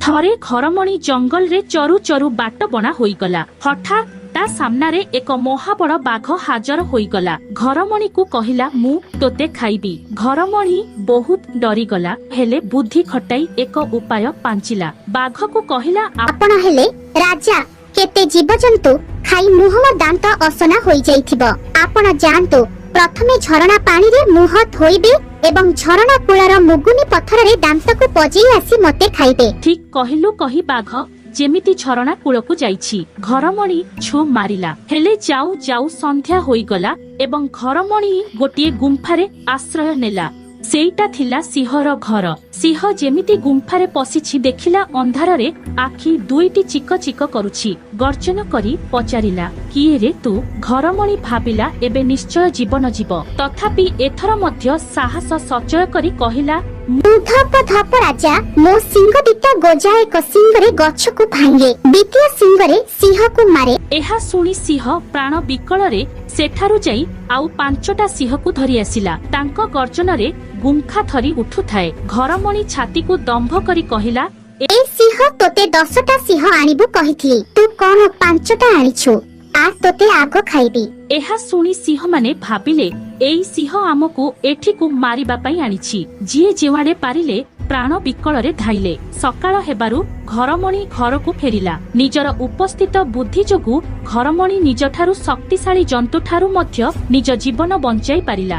ଥରେ ଘରମଣି ଜଙ୍ଗଲରେ ଚରୁ ଚରୁ ବାଟବଣା ହୋଇଗଲା। ହଠାତ୍ ତା ସାମ୍ନାରେ ଏକ ମହାବଳ ବାଘ ହାଜର ହୋଇଗଲା। ଘରମଣିକୁ କହିଲା, ମୁଁ ତୋତେ ଖାଇବି। ଘରମଣି ବହୁତ ଡରିଗଲା, ହେଲେ ବୁଦ୍ଧି ଖଟାଇ ଏକ ଉପାୟ ପାଞ୍ଚିଲା। ବାଘକୁ କହିଲା, ଆପଣ ହେଲେ ରାଜା, କେତେ ଜୀବଜନ୍ତୁ ଖାଇ ମୁହଁ ଦାନ୍ତ ଅସନା ହୋଇଯାଇଥିବ। ଆପଣ ଯାଆନ୍ତୁ, ପ୍ରଥମେ ଝରଣା ପାଣିରେ ମୁହଁ ଧୋଇବେ ଏବଂ ଝରଣା କୂଳର ମୁଗୁନି ପଥରରେ ଦାନ୍ତକୁ ପଜେଇ ଆସି ମତେ ଖାଇବେ। ଠିକ୍ କହିଲୁ କହି ବାଘ ଯେମିତି ଝରଣା କୂଳକୁ ଯାଇଛି, ଘରମଣି ଛୁ ମାରିଲା। ହେଲେ ଯାଉ ଯାଉ ସନ୍ଧ୍ୟା ହୋଇଗଲା ଏବଂ ଘରମଣି ଗୋଟିଏ ଗୁମ୍ଫାରେ ଆଶ୍ରୟ ନେଲା। ସେଇଟା ଥିଲା ସିଂହର ଘର। ସିଂହ ଯେମିତି ଗୁମ୍ଫାରେ ପଶିଛି, ଦେଖିଲା ଅନ୍ଧାରରେ ଆଖି ଦୁଇଟି ଚିକ ଚିକ କରୁଛି। ଗର୍ଜନ କରି ପଚାରିଲା, କିଏ ରେ ତୁ? ଘରମଣି ଭାବିଲା ଏବେ ନିଶ୍ଚୟ ଜୀବନ ଯିବ। ତଥାପି ଏଥର ମଧ୍ୟ ସାହସ ସଞ୍ଚୟ କରି କହିଲା, ମୁଁ ଧପ ଧପ ରାଜା। ମୋ ସିଂହ ଦିଟା ଗୋଜା। ଏକ ସିଂହରେ ଗଛକୁ ଭାଙ୍ଗେ, ଦ୍ୱିତୀୟ ସିଂହରେ ସିଂହକୁ ମାରେ। ଏହା ଶୁଣି ସିଂହ ପ୍ରାଣ ବିକଳରେ ସେଠାରୁ ଯାଇ ଆଉ 5ଟା ସିଂହକୁ ଧରି ଆସିଲା। ତାଙ୍କ ଗର୍ଜନରେ ଗୁମ୍ଫା ଥରି ଉଠୁଥାଏ। ଘରମଣି ଛାତିକୁ ଦମ୍ଭ କରି କହିଲା, ଏ ସିଂହ, ତୋତେ 10ଟା ସିଂହ ଆଣିବୁ କହିଥିଲି, ତୁ କଣ 5ଟା ଆଣିଛୁ? ଆ, ତୋତେ ଆଗ ଖାଇବି। ଏହା ଶୁଣି ସିଂହମାନେ ଭାବିଲେ ଏଇ ସିଂହ ଆମକୁ ଏଠିକୁ ମାରିବା ପାଇଁ ଆଣିଛି। ଯିଏ ଯେଉଁଆଡେ ପାରିଲେ ପ୍ରାଣ ବିକଳରେ ଧାଇଲେ। ସକାଳ ହେବାରୁ ଘରମଣି ଘରକୁ ଫେରିଲା। ନିଜର ଉପସ୍ଥିତ ବୁଦ୍ଧି ଯୋଗୁ ଘରମଣି ନିଜଠାରୁ ଶକ୍ତିଶାଳୀ ଜନ୍ତୁଠାରୁ ମଧ୍ୟ ନିଜ ଜୀବନ ବଞ୍ଚାଇ ପାରିଲା।